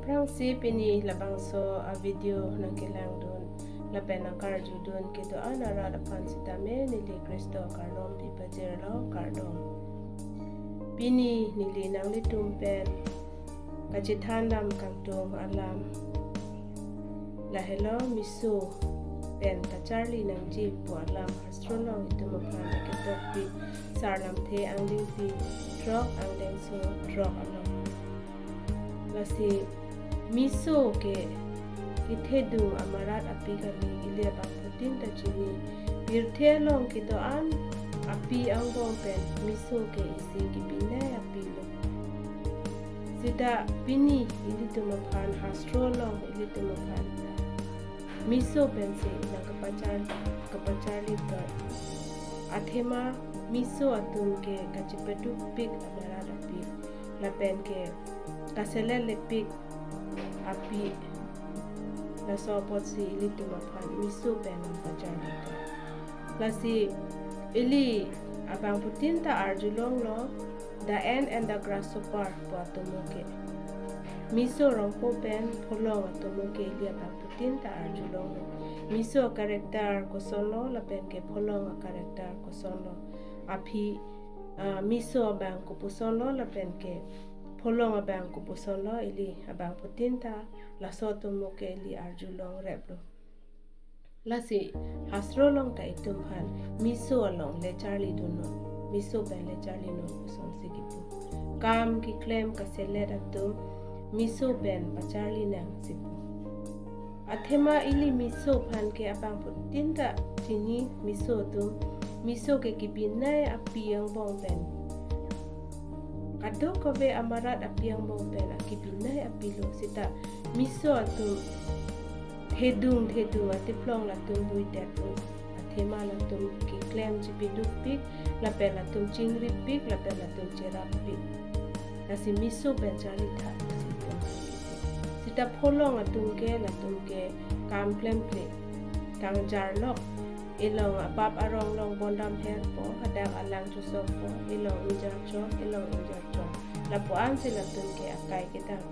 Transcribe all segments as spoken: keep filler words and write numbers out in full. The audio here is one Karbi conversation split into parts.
Aphrangsi pini labangso a-video nangkelangdun lapen nangkarjudun kedo-an arat aphan sitame neli Khristo akardom pipajirlo, kardom. Pini neli nanglitum pen kachethandam kangtung alam lahelo, miso pen kacharli nangji pu alam hastro along itum aphan aketokpik Sarlamthe angdengpi throk angdengso throk along. Lasi miso ke kethedung amarat api kali, ili abangphutin ta chini. Pirthe along kedo-an api angbong pen miso ke isi kebinai apilo. Sita pini ilitum aphan hastro along ilitum aphan miso pensi nangkepachar, kepacharli to. Athema miso atum ke kachepadukpik amarat api, lapen ke kaseletlepik api, laso apotsi ilitum aphan miso pen nangpacharli to. Lasi ili abangphutin ta arjulonglo, the ant and the grasshopper pu atomo ke. Miso rongpo pen pholong atomo ke ili abangphutin ta arjulonglo. Miso character kosonlo lapen ke pholong character kosonlo. Aphi, ah, miso abang kopusonlo lapen ke pholong abang kopusonlo, ili abangphutin ta laso atomo ke ili arjulongreplo. Lasi hastro along ta itum aphan miso along le charlidunnon, miso pen le charlinon pusonsi kipu. Kam keklem kaselet atum miso pen pacharli nangsi pu. Athema ili miso aphan ke abangphutin ta chini, miso atum, miso ke kebinai api angbong pen, kadokave amarat api angbong pen akebinai apilo. Sita miso atum thedung thedung atiphlong latum buidet un. Athema latum keklem chepedukpik, lapen latum chingripik, lapen latum cherapik. Lasi miso pen charlitha si itum. Sita pholong atum ke, latum ke kam klemkle, kangjarlok, ilong abap arong along bondam herpo, hadak alang chusokpo, ilong ingjachot, ilong ingjachot. Lapu-ansi latum ke akai kedam.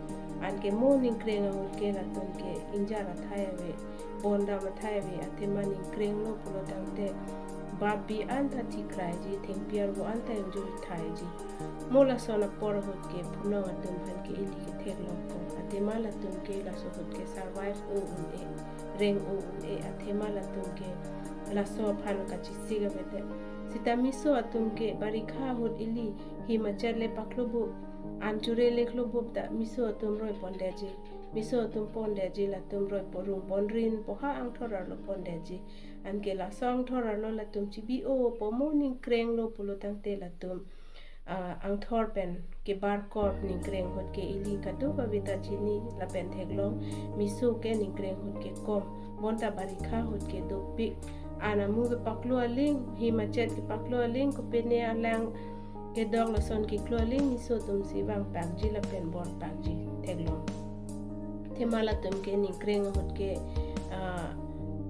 Anke mo ningkreng ahut ke latum ke ingjar athai ave, bondam athai ave, athema ningkrenglo pulo tangte bap bi anta thikraiji, thengpi arvo anta ingjurthaiji. Mo lason apor ahut ke pholong atum aphan ke ili ketheklongpo. Athema latum ke laso ahut ke survive o un-e, reng o un-e, athema latum ke laso aphan kachesik avedet. Sita miso atum ke barikha ahut ili him achet le paklobup, an chure le klobup ta miso atum roipondetji. Miso atum pondetji, latum roipo, rung ponrin po, ha angthor arlo pondetji. Anke laso angthor arlo latum chebi-opo, mo ningkrenglo pulo tangte latum, ah, angthor pen kebarkop. Ningkreng ahut ke ili kadokave ta chini lapen theklong, miso ke ningkreng ahut ke kom, bonta barikha ahut ke dopik. An amu kepaklo aling, him achet kepaklo aling, kopine alang kedok lason keklo aling miso atumsi vangpakji lapen borpakji theklong. Athema latum ke ningkreng ahut ke, ah,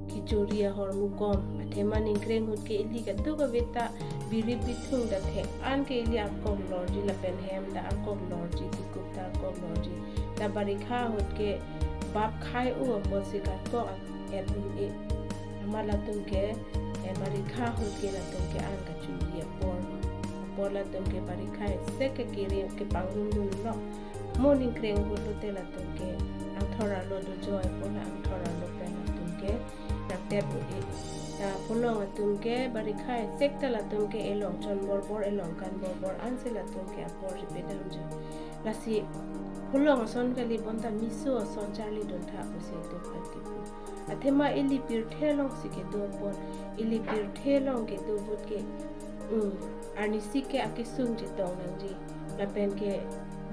kechori ahormu kom. Athema ningkreng ahut ke ili kadokave ta biri bithung ta thek. Anke ili arkok lorji lapen hem ta arkok lorji, tikup ta arkok lorji. Ta barikha ahut ke bap khai-o apotsi karkok et un-e. Amat latum ke, eh, barikha ahut ke latum ke an kachuri apor. Apor latum ke barikha sek ke kiri kepangrumdunlo. Mo ningkreng ahut lote latum ke angthor arlo dojoi apor, la angthor arlo pen latum ke nangtep un-e. Ta pholong atum ke barikha sek ta latum ke elong chon borbor, elong kan borbor, ansi latum ke apor chepedamji. Lasi pholong ason kali, bonta miso ason charliduntha pusi itum aphan kipu. Athema ili pirthe alongsi kedo apot, ili pirthe along kedo ahut ke, mm, arnisi ke akesung chetong nangji. Lapen ke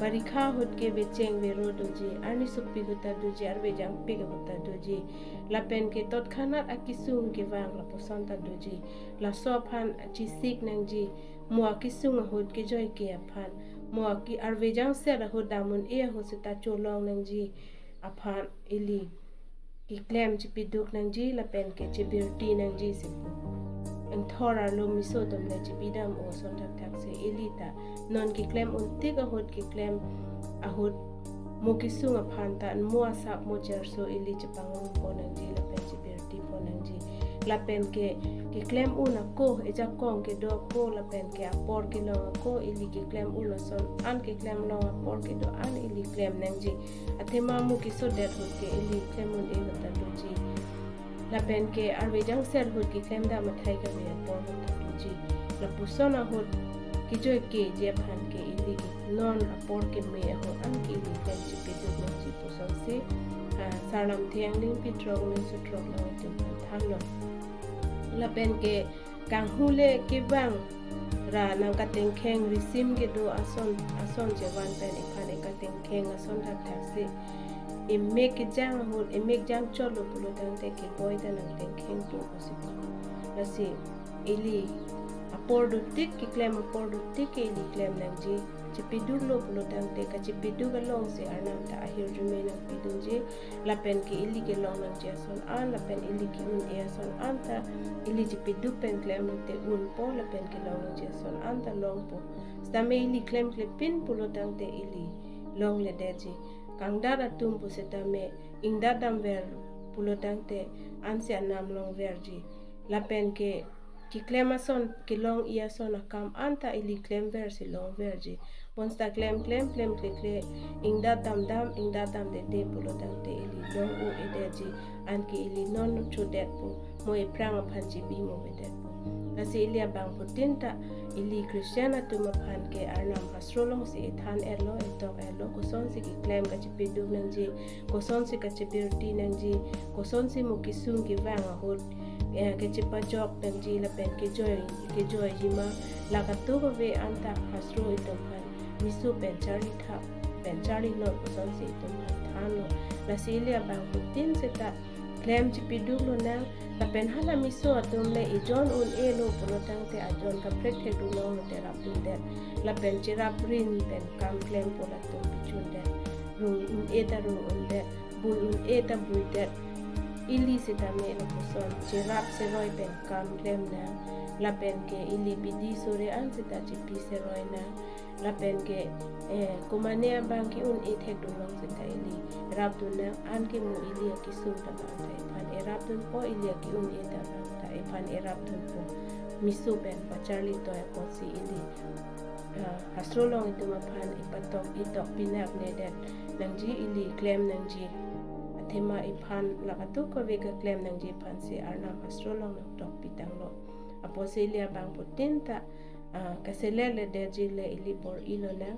barikha ahut ke becheng bero doji, arni sopik ahut ta doji, arve jangpik ahut ta doji. Lapen ke totkhonat akesung kevang lapuson ta doji. Laso aphan chesik nangji. Mo akesung ahut kejoi ke aphan, mo ake arve jangset ahut dam un-e ahut seta cholong nangji aphan ili keklem chepeduk nangji lapen ke chebirti nangji si pu. Angthor arlo miso atum le chepidam-o ason thakthaksi. Ili ta non keklem untik ahut, keklem ahut mo kesung aphan ta mo asap mo jerso ili chepangrum pon nangji lapen chepirti pon nangji. Lapen ke keklem un ako, ejakong kedo ako, lapen ke apor kelong ako, ili keklem un ason an, keklem long apor kedo an ili klem nangji. Athema mo kesodet ahut ke ili klem un-e ahut ta doji. Lapen ke arve jangser ahut keklem dam athai kave apor ahut ta doji. Lapuson ahut kejoi keji aphan ke ili ke non apor keme ahut an ke ili klem chepeduk nangji pusonsi, ah, Sarlamthe angdeng phli throk angdeng so throk along itum aphan thanlo. Lapen ke kanghule kevang ra nangkatengkheng risim kedo ason, ason chevan pen iphan ekatengkheng ason thakthak si emek kejang ahut, emek jangchotlo pulo tangte keboi ta nangtengkhengpo pusi pu. Lasi ili apor dotik, keklem apor dotik ke ili klem nangji. Chepeduklo pulo tangte kachepeduk alongsi Arnam ta ahirjume nangpidunji. Lapen ke ili kelong nangji ason an, lapen ili ke-un-e ason an ta ili chepeduk pen klemlote unpo, lapen kelong nangji ason an ta longpo. Sitame ili klemklepin pulo tangte ili longledetji. Kangdat atum pusitame ingdat damver pulo tangte ansi anam longverji. Lapen ke keklem ason, kelong-i ason akam an ta ili klemversi longverji. Bonsita klem klem klemklekle ingdat damdam, ingdat damdede pulo tangte ili long un-edetji. Anke ili non chodetpo, mo ephrang aphan chebi mo avedetpo. Lasi ili abangphutin ta ili Christian atum aphan ke Arnam hastro alongsi ethan-etlo, etok-etlo, kosonsi keklem kachepeduk nangji, kosonsi kachepirti nangji, kosonsi mo kesung kevang ahut, eh, kachepajok nangji lapen kejoi, kejoiji ma, la kadokave an ta hastro itum aphan meso pen charlitha, pen charlilot pusonsi itum aphan thanlo. Lasi ili abangphutin seta klem chepeduklo nang, lapen hala meso atum le ejon un-elo pulo tangte ajon kaprek thekdunlonglote rapdundet. Lapen cheraprin pen kam klempo latum bichundet. Rung un-e ta rung undet, bui un-e ta buidet. Ili sitame lapuson cherap seroi pen kam klem nang. Lapen ke ili bidi sore an seta chepi seroi nang. Lapen ke, eh, komane abang ke un-e thekdunlong seta ili rapdun nang, anke mo ili akesung ta abang ta iphan erapdunpo, ili ake-un-e ta abang ta iphan erapdunpo. Meso pen pacharlitoi apotsi ili, ah, hastro along itum aphan ipatok itok pinap nedet nangji, ili klem nangji. Athema iphan la kadokave keklem nangji aphansi Arnam hastro along nangtokpitanglo. Apotsi ili abangphutin ta, ah, kaselet ledetji le ili bor-ilo nang.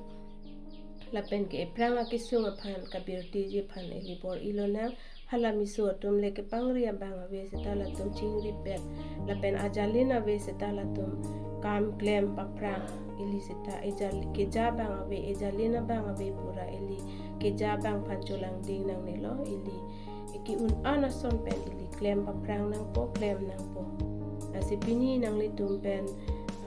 Lapen ke ephrang akesung aphan kabirtiji aphan ili bor-ilo nang. Hala meso atum le kepangri abang ave seta latum chingripet. Lapen ajalin ave seta latum kam klem paphrang. Ili seta ejal-, keja abang ave, ejalin abang ave pura ili keja abang aphan cholangding nangnelo, ili eke-un-an ason pen ili klem paphrang nangpo, klem nangpo. Lasi pini nanglitum pen,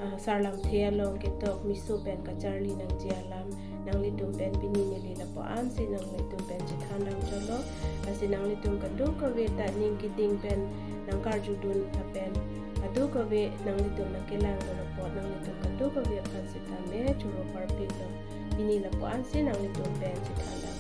ah, Sarlamthe along ketok meso pen kacharli nangji alam, nanglitum pen pini neli lapu-ansi nanglitum pen chethan damchotlo. Lasi nanglitum kadokave ta ning keding pen nangkarjudun lapen kadokave nanglitum nangkelangdun apot nanglitum kadokave aphan sitame choro parpiklo. Pini lapu-ansi nanglitum pen chethan dam